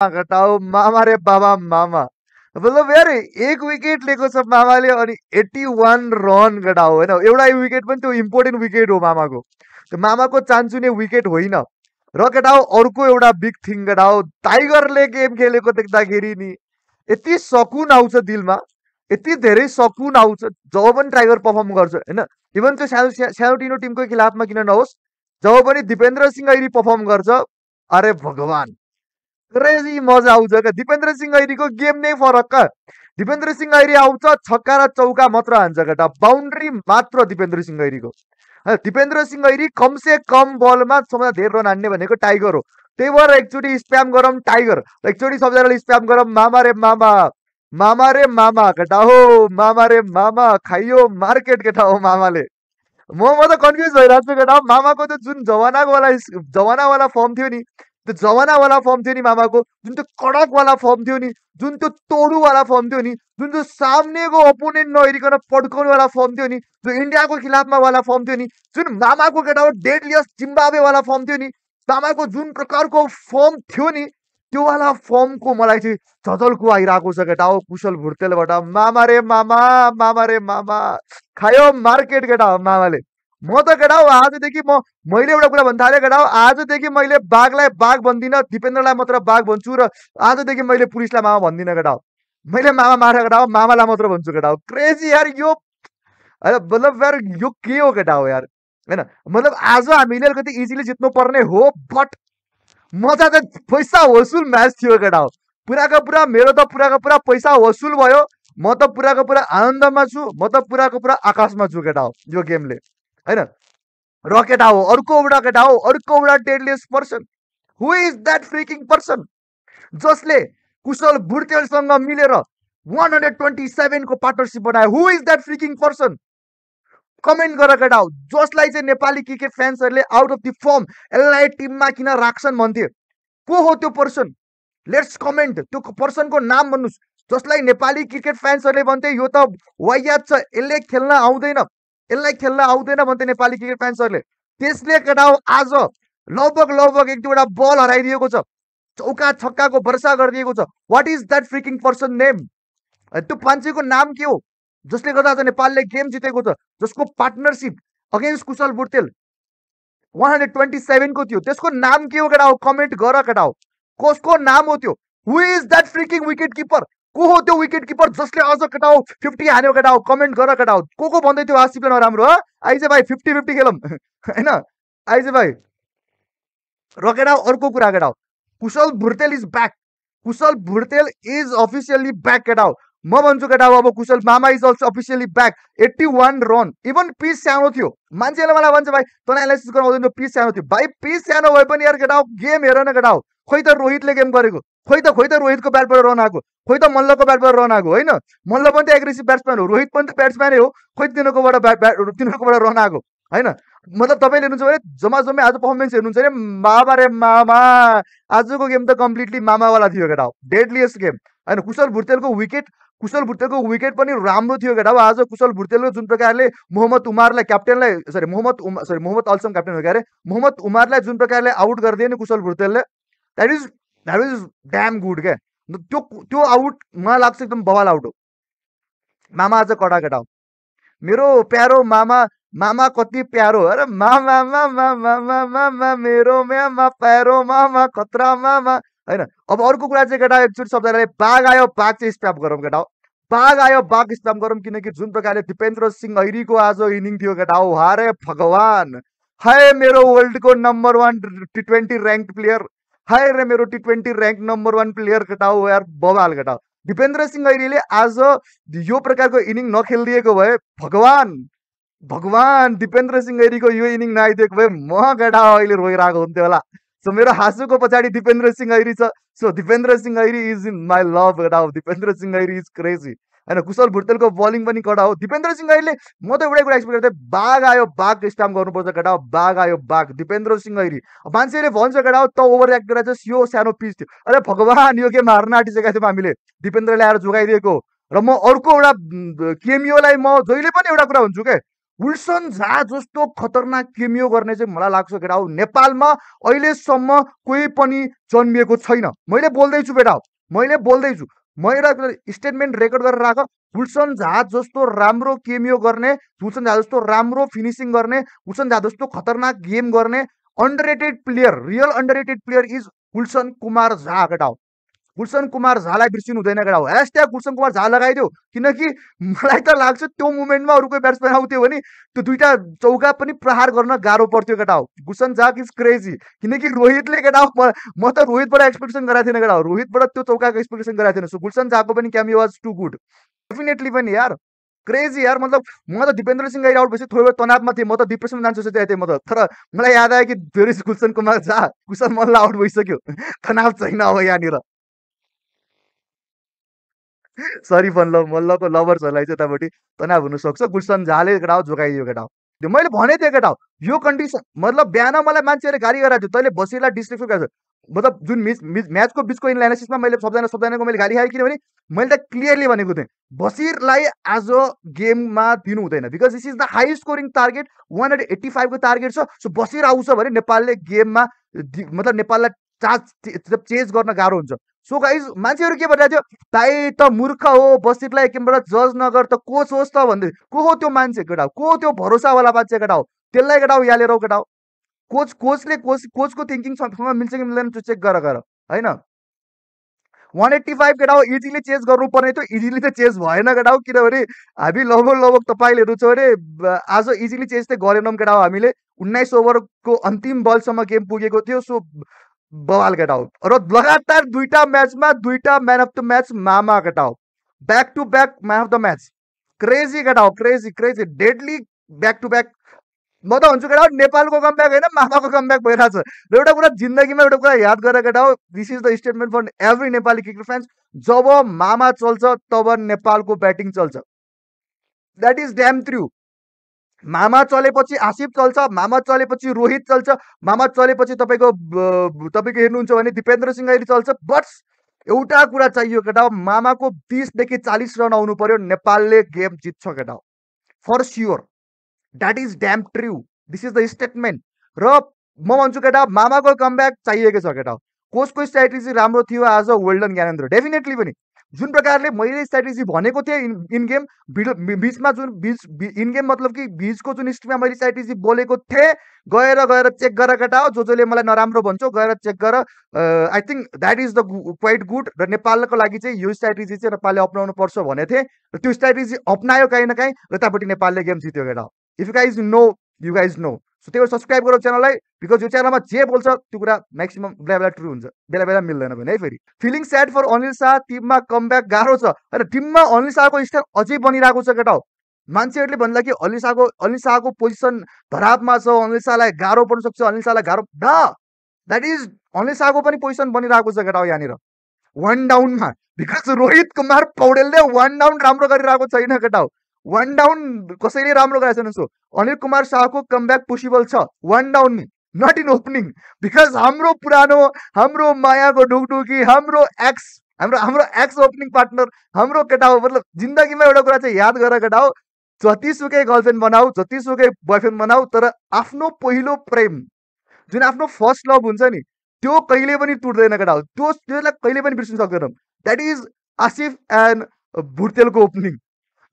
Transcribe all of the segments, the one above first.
घटाओ मामा रे बाबा मामा। मतलब यार एक विकेट लिएको छ मामाले अनि 81 रन घटाओ होइन एउटा विकेट पनि त्यो इम्पोर्टेन्ट विकेट हो मामाको। त्यो मामाको चान्चुने विकेट होइन। र केटाओ अर्को एउटा बिग थिङ केटाओ टाइगरले गेम खेलेको देख्दाखेरि नि यति सकुन आउँछ दिलमा, यति धेरै सकुन आउँछ जब पनि टाइगर पर्फर्म गर्छ होइन। इभन त्यो सानोटिनो टिमको खिलाफमा किन नहोस्, जब पनि दिपेन्द्र सिंह ऐरी पर्फर्म गर्छ, अरे भगवान क्रेजी मजा आउँछ क्या। दिपेन्द्र सिंह ऐरीको गेम नै फरक क्या। दिपेन्द्र सिंह ऐरी आउँछ छक्का र चौका मात्र हान्छ केटा, बााउन्ड्री मात्र दिपेन्द्र सिंह ऐरीको। दिपेन्द्र सिंह ऐरी कम से कम बलमा सबभन्दा धेरै रन हान्ने भनेको टाइगर हो। त्यही भएर एकचोटि स्प्याम गरौँ टाइगर, एकचोटि सबैजनाले स्प्याम गरौँ मामा रे मामा, मामा रे मामा केटा हो, मामा रे मामा खाइयो मार्केट केटा हो मामाले। म त कन्फ्युज भइरहेको छु केटा। मामाको त्यो जुन जवानावाला फर्म थियो नि, त्यो जवानावाला फर्म थियो नि मामाको, जुन त्यो कडकवाला फर्म थियो नि, जुन त्यो तोडुवाला फर्म थियो नि, जुन त्यो सामनेको अपोनेन्ट नहेरिकन पड्काउनेवाला फर्म थियो नि, जो इन्डियाको खिलाफमा वाला फर्म थियो नि, जुन मामाको केटा हो डेडलियस्ट जिम्बाब्वेवाला फर्म थियो नि, मामाको जुन प्रकारको फर्म थियो नि, त्यो वाला फर्मको मलाई चाहिँ झझल्को आइरहेको छ केटा हो कुशल भुर्तेलबाट। मामा रे मामा, मामा रे मामा खायो मार्केट केटा हो मामाले। म त केटा हो आजदेखि मैले एउटा कुरा भन्न थालेँ केटा हो, आजदेखि मैले बाघलाई बाघ भन्दिनँ, दिपेन्द्रलाई मात्र बाघ भन्छु र आजदेखि मैले पुलिसलाई मामा भन्दिनँ केटा हो। मैले मामा मारेर केटा हो मामालाई मात्र भन्छु केटा हो। क्रेजी यार यो, मतलब यार यो के हो केटा हो यार होइन। मतलब आज हामीले अलिकति इजिली जित्नु पर्ने हो, बट मजा त पैसा वसुल म्याच थियो केटा हो। पुराको पुरा मेरो त पुराको पुरा पैसा वसुल भयो। म त पुराको पुरा आनन्दमा छु, म त पुराको पुरा आकाशमा छु केटा हो यो गेमले होइन। र केटा हो अर्को एउटा केटा हो, अर्को एउटा deadliest person. Who is that freaking person जसले कुशल भुर्तेलसँग मिलेर 127 को पार्टनरसिप बनायो? Who is that freaking person? Comment गर केटा हो। जसलाई चाहिँ नेपाली क्रिकेट फ्यान्सहरूले आउट अफ द फर्म यसलाई टिममा किन राख्छन् भन्थे, को हो त्यो पर्सन? लेट्स कमेन्ट, त्यो पर्सनको नाम भन्नुहोस्। जसलाई नेपाली क्रिकेट फ्यान्सहरूले भन्थे यो त वाइयात छ, यसले खेल्न आउँदैन, यसलाई खेल्न आउँदैन भन्थे नेपाली क्रिकेट फ्यान्सहरूले। त्यसले केटा हो आज लगभग एक दुईवटा बल हराइदिएको छ, चौका छक्काको वर्षा गरिदिएको छ। What is that freaking person name? त्यो मान्छेको नाम के हो जसले गर्दा आज नेपालले गेम जितेको छ, जसको पार्टनरसिप अगेन्स्ट कुशल भुर्तेल 127 को थियो? त्यसको नाम के हो केटा हो? कमेन्ट गर केटा हो। कसको नाम हो त्यो? Who is that freaking wicket keeper? को हो त्यो विकेट किपर जसले अझ केटा हो 50 हान्यो केटा हो? कमेन्ट गर केटा हो। को भन्दै थियो आसिफले नराम्रो? आइज भाइ 50-50 खेलौँ होइन, आइज भाइ। र केटा अर्को कुरा केटा हो, Kushal Bhurtel is back. Kushal Bhurtel is officially back केटा हो। म भन्छु केटा हो अब कुशल मामा is also officially back. 81 run, even pitch सानो थियो। मान्छेले मलाई भन्छ भाइ तँ एनालाइसिस गर्न आउँदैन, पिच सानो थियो। भाइ पिच सानो भए पनि यार केटा हो गेम हेर न केटा हो। खोइ त रोहितले गेम गरेको, खोइ त रोहितको ब्याटबाट रन आएको, खोइ त मल्लको ब्याटबाट रन आएको होइन। मल्ल पनि त एग्रेसिभ ब्याट्सम्यान हो, रोहित पनि त ब्याट्सम्यानै हो, खोइ तिनीहरूकोबाट रन आएको होइन। मतलब तपाईँले हेर्नुहुन्छ भने जम्मै आज पर्फर्मेन्स हेर्नुहुन्छ भने मामा रे मामा, आजको गेम त कम्प्लिटली मामावाला थियो केटा हो, डेडलिएस्ट गेम होइन। कुशल भुर्तेलको विकेट पनि राम्रो थियो केटा हो। आज कुशल भुर्तेलको जुन प्रकारले मोहम्मद अल्सम क्याप्टेन हो क्यारे, मोहम्मद उमारलाई जुन प्रकारले आउट गरिदियो नि कुशल भुर्तेलले, द्याट इज ड्याम गुड क्या। त्यो आउट मलाई लाग्छ एकदम बवाल आउट हो। मामा आज कडा केटा हो, मेरो प्यारो मामा। मामा कति प्यारो, अरे मामा मामा मामा मामा मेरो मामा प्यारो मामा खतरा मामा होइन। अब अर्को कुरा चाहिँ केटा एकचोटि सबैजनाले बाघ आयो बाघ चाहिँ स्प्याम गरौँ केटा हो, बाघ आयो बाघ स्प्याम गरौँ। किनकि जुन प्रकारले दिपेन्द्र सिंह ऐरीको आज इनिङ थियो केटा हो, हारे भगवान, हाय मेरो वर्ल्डको नम्बर 1 T20 ऱ्याङ्क प्लेयर, हाय रे मेरो T20 ऱ्याङ्क नम्बर 1 प्लेयर केटा हो यार, बवाल केटा हो। दिपेन्द्र सिंह ऐरीले आज यो प्रकारको इनिङ नखेलिदिएको भए भगवान दिपेन्द्र सिंह ऐरीको यो इनिङ नआइदिएको भए म केटा अहिले रोइरहेको हुन्थ्यो होला। सो मेरो हाँसोको पछाडि दिपेन्द्र सिंह ऐरी छ। So Dipendra Singh Airee is in my love केटा हो, दिपेन्द्र सिंह ऐरी इज क्रेजी होइन। कुशल भुर्तेलको बलिङ पनि कडा हो। दिपेन्द्र सिंह ऐरीले, म त एउटै कुरा एक्सपेक्ट गर्थेँ, बाघ आयो बाघ स्टाम्प गर्नुपर्छ केटा हो, बाघ आयो बाघ। दिपेन्द्र सिंह ऐरी मान्छेले भन्छ केटा हो त ओभर एक्ट गरेर चाहिँ यो सानो पिच थियो, अरे भगवान यो गेम हार्न आँटिसकेका थियौँ हामीले, दिपेन्द्रले आएर जोगाइदिएको। र म अर्को एउटा केमियोलाई म जहिले पनि एउटा कुरा भन्छु क्या, विल्सन झा जस्तो खतरनाक केमियो गर्ने चाहिँ मलाई लाग्छ केटा हो नेपालमा अहिलेसम्म कोही पनि जन्मिएको छैन। मैले बोल्दैछु बेटा हो, मैले बोल्दैछु, मैले स्टेटमेन्ट रेकर्ड गरेर राख। विल्सन झा जस्तो राम्रो केमियो गर्ने, विल्सन झा जस्तो राम्रो फिनिसिङ गर्ने, विल्सन झा जस्तो खतरनाक गेम गर्ने underrated player, real underrated player is Wilson Kumar Jha केटा हो। गुलसन कुमार झालाई बिर्सिनु हुँदैन केटा हो। ह्यासट्याग गुलसन कुमार झा लगाइदियो, किनकि मलाई त लाग्छ त्यो मोमेन्टमा अरू कोही ब्याट्सम्यान आउँथ्यो भने त्यो दुईटा चौका पनि प्रहार गर्न गाह्रो पर्थ्यो केटा हो। गुलसन झा इज क्रेजी, किनकि रोहितले केटा हो म त रोहितबाट एक्सपेक्टेसन गरेको थिएन केटा हो, रोहितबाट त्यो चौकाको एक्सपेक्टेसन गरेको थिएन। सो गुलसन झाको पनि cameo was to good definitely पनि यार, क्रेजी यार। मतलब म त दिपेन्द्र सिंह आउट भएपछि थोरै तनावमा थिएँ, म त डिप्रेसनमा जान्छु सोचेको थिएँ म त, तर मलाई याद आयो कि there is Gulshan Kumar Jha, Kushal Malla out भइसक्यो, तनाव छैन अब यहाँनिर। सरी मल्लको लभर्सहरूलाई चाहिँ यतापट्टि तनाव हुनसक्छ। गुलसन झाले केटा हो जोगाइदियो केटा हो। त्यो मैले भनेको थिएँ केटा हो, यो कन्डिसन मतलब बिहान मलाई मान्छेहरूले गाली गरेको थियो, तैँले बसिरलाई डिस्रेस्पेक्ट गरेको छ। मतलब जुन म्याचको बिचको एनालाइसिसमा मैले सबजनाको मैले गाली खाएँ, किनभने मैले त क्लियरली भनेको थिएँ बसिरलाई आज गेममा दिनु हुँदैन, because this is the high scoring target, 185 को टार्गेट छ। सो बसिर आउँछ भने नेपालले गेममा मतलब नेपाललाई चेज गर्न गाह्रो हुन्छ। सो गाइज मान्छेहरू के भनिरहेको थियो, दाइ त मूर्ख हो, बसिरलाई एकबाट जज नगर त कोच होस् त भन्दै। को हो त्यो मान्छे केटा हो, को हो त्यो भरोसावाला मान्छे केटा हो, त्यसलाई केटा हो यहाँले केटा हो। कोचको थिङ्किङसँग मिल्छ कि मिल्दैन त्यो चेक गर होइन। 185 केटा हो इजिली चेज गर्नुपर्ने थियो, इजिली त चेज भएन केटा हो, किनभने हामी लगभग तपाईँले छ भने आज इजिली चेज चाहिँ गरेनौँ केटा हो। हामीले 19 ओभरको अन्तिम बलसम्म गेम पुगेको थियो। सो बवाल केटा हो। र लगातार दुईटा म्याचमा दुईटा म्यान अफ द म्याच मामा केटा हो, back to back man of the match, crazy केटा हो, crazy crazy deadly back to back. म त भन्छु केटा हो नेपालको कमब्याक होइन मामाको कमब्याक भइरहेछ। र एउटा कुरा जिन्दगीमा एउटा कुरा याद गरेर केटा हो, this is the statement for every Nepali cricket fans, जब मामा चल्छ तब नेपालको ब्याटिङ चल्छ, द्याट इज ड्याम ट्रु। मामा चलेपछि आसिफ चल्छ, मामा चलेपछि रोहित चल्छ, मामा चलेपछि तपाईँको हेर्नुहुन्छ भने दिपेन्द्र सिंह अहिले चल्छ। बट एउटा कुरा चाहियो केटा हो, मामाको 30 देखि 40 रन आउनु पर्यो, नेपालले गेम जित्छ केटा हो, for sure, that is damn true, this is the statement. र म भन्छु केटा मामाको कमब्याक चाहिएको छ केटा हो। कोचको स्ट्राटेजी राम्रो थियो आज, वेल डन ज्ञानेन्द्र, डेफिनेटली पनि जुन प्रकारले मैले स्ट्राटेजी भनेको थिएँ इन गेम बिचमा जुन इन गेम मतलब कि बिचको जुन स्ट्रिममा मैले स्ट्राटेजी बोलेको थिएँ, गएर चेक गर केटा हो, जसले मलाई नराम्रो भन्छौ गएर चेक गर। I think that is the quite good. र नेपालको लागि चाहिँ यो स्ट्राटेजी चाहिँ नेपालले अप्नाउनु पर्छ भनेको थिएँ, र त्यो स्ट्राटेजी अप्नायो काहीँ न काहीँ, र त्यहाँपट्टि नेपालले गेम जित्यो केटा हो। If you guys know, you guys know. So त्यही भएर सब्सक्राइब गरौँ च्यानललाई, बिकज यो च्यानलमा जे बोल्छ त्यो कुरा म्याक्सिमम बेला बेला ट्रु हुन्छ, बेला बेला मिल्दैन पनि है। फेरि feeling sad for Anil Shah, टिममा कमब्याक गाह्रो छ होइन, टिममा अनिल शाहको स्टाइल अझै बनिरहेको छ केटा हो। मान्छेहरूले भन्दा कि अनिल शाहको पोजिसन धरापमा छ, अनिल शाहलाई गाह्रो पर्न सक्छ, अनिल शाहलाई गाह्रो न, द्याट इज अनिल शाहको पनि पोजिसन बनिरहेको छ केटा हो यहाँनिर वान डाउनमा, बिकज रोहित कुमार पौडेलले वान डाउन राम्रो गरिरहेको छैन केटा हो। वान डाउन कसैले राम्रो गरेको छैन। सो अनिल कुमार शाहको कमब्याक पोसिबल छ one down, not in opening, because हाम्रो पुरानो, हाम्रो मायाको ढुकढुकी, हाम्रो एक्स ओपनिङ पार्टनर हाम्रो केटा हो। मतलब जिन्दगीमा एउटा कुरा चाहिँ याद गरेर केटा हो, जतिसुकै गर्लफ्रेन्ड बनाऊ, जतिसुकै बोयफ्रेन्ड बनाऊ, तर आफ्नो पहिलो प्रेम जुन आफ्नो फर्स्ट लभ हुन्छ नि, त्यो कहिले पनि टुट्दैन केटा हो, त्यसलाई कहिले पनि बिर्सिन सक्दैनौँ। द्याट इज आसिफ एन्ड भुर्तेलको ओपनिङ,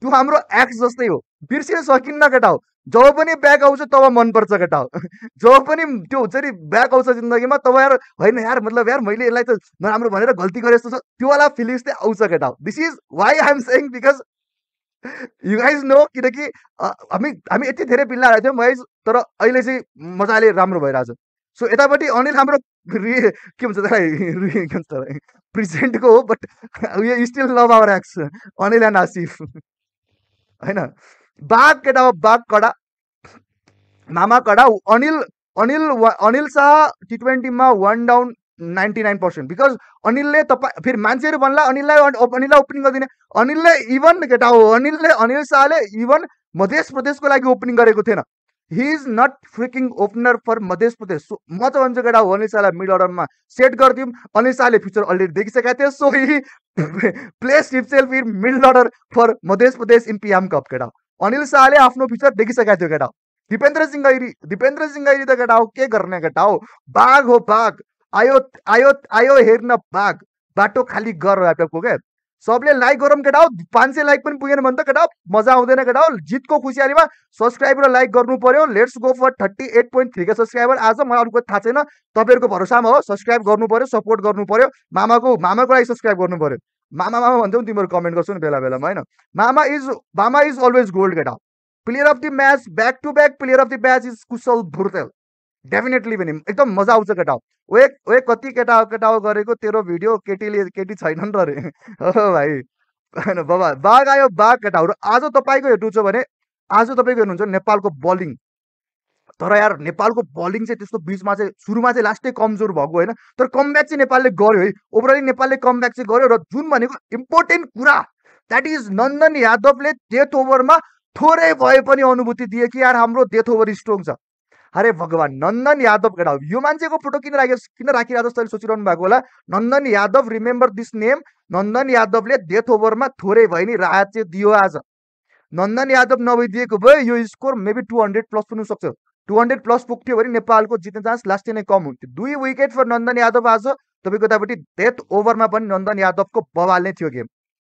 त्यो हाम्रो एक्स जस्तै हो, बिर्सिन सकिन्न केटा हो। जब पनि ब्याक आउँछ तब मनपर्छ केटा हो, जब पनि त्यो हुन्छ नि ब्याक आउँछ जिन्दगीमा तब यार होइन यार, मतलब यार मैले यसलाई त नराम्रो भनेर गल्ती गरे जस्तो छ, त्यो वाला फिलिङ्स चाहिँ आउँछ केटा हो। This is why I am saying, because you guys know, किनकि हामी यति धेरै पिल्लाहरू थियौँ गाइज, तर अहिले चाहिँ मजाले राम्रो भइरहेछ। सो यतापट्टि अनिल हाम्रो के भन्छ त्यसलाई, के भन्छ प्रेजेन्टको हो, but we still love our ex Anil and Asif होइन। बाघ केटा हो, बाघ कडा, मामा कडा। अनिल शाह T20मा वान डाउन 99%, बिकज अनिलले तपाईँ फेरि मान्छेहरू भन्ला अनिललाई ओपनिङ गरिदिने, अनिलले इभन केटा हो, अनिल शाहले इभन मध्य प्रदेशको लागि ओपनिङ गरेको थिएन। He is not freaking opener for Madhya Pradesh. म त भन्छु केटा हो अनिल शाहलाई मिड अर्डरमा सेट गरिदिउँ, अनिल शाहले फ्युचर अलरेडी देखिसकेका थिए। So he place himself in mid order for Madhya Pradesh in PM cup केटा। अनिल शाहले आफ्नो फ्युचर देखिसकेको थियो केटा। दिपेन्द्र सिंह गैरी त केटा हो के गर्ने केटा हो, बाघ हो बाघ। आयो आयो आयो हेर्न बाघ, बाटो खाली गर ल्यापटपको क्या। सबले लाइक गरौँ केटा हो, 500 लाइक पनि पुगेन भने त केटा हो मजा आउँदैन केटा हो। जितको खुसियालीमा सब्सक्राइब र लाइक गर्नु पर्यो। लेट्स गो फर 38.3 के सब्सक्राइबर आज। मलाई अरूको थाहा छैन, तपाईँहरूको भरोसामा हो। सब्सक्राइब गर्नु पर्यो, सपोर्ट गर्नु पर्यो। मामाको लागि सब्सक्राइब गर्नु पर्यो। मामा मामा भन्छौ नि तिमीहरू कमेन्ट गर्छौ नि बेला बेलामा होइन। मामा इज अलवेज गोल्ड केटा। Player of the match back to back player of the match is Kushal Bhurtel. Definitely पनि एकदम मजा आउँछ केटा हो। ओए कति केटा हो गरेको तेरो भिडियो, केटी छैनन् र रे हो भाइ होइन बाबा। बाघ आयो बाघ केटाहरू। आज तपाईँको हेर्नु छ भने आज तपाईँको हेर्नुहुन्छ नेपालको बलिङ। तर यार नेपालको बलिङ चाहिँ त्यस्तो बिचमा चाहिँ सुरुमा चाहिँ लास्टै कमजोर भएको होइन, तर कमब्याक चाहिँ नेपालले गर्यो है। ओभरअली नेपालले कमब्याक चाहिँ गर्यो र जुन भनेको इम्पोर्टेन्ट कुरा द्याट इज नन्दन यादवले डेथ ओभरमा थोरै भए पनि अनुभूति दिए कि यार हाम्रो डेथ ओभर स्ट्रङ छ। अरे भगवान, नन्दन यादव केटा हो। यो मान्छेको फोटो किन राखिरहेको जस्तो सोचिरहनु भएको होला। नन्दन यादव, रिमेम्बर दिस नेम। नन्दन यादवले डेथ ओभरमा थोरै भए नि राहत चाहिँ दियो आज। नन्दन यादव नभइदिएको भए यो स्कोर मेबी 200 प्लस पुग्न सक्छ। 200 प्लस पुग्थ्यो भने नेपालको जित्ने चान्स लास्टै नै कम हुन्थ्यो। 2 विकेट फर नन्दन यादव आज। तपाईँको यतापट्टि डेथ ओभरमा पनि नन्दन यादवको बवाल नै थियो गेम।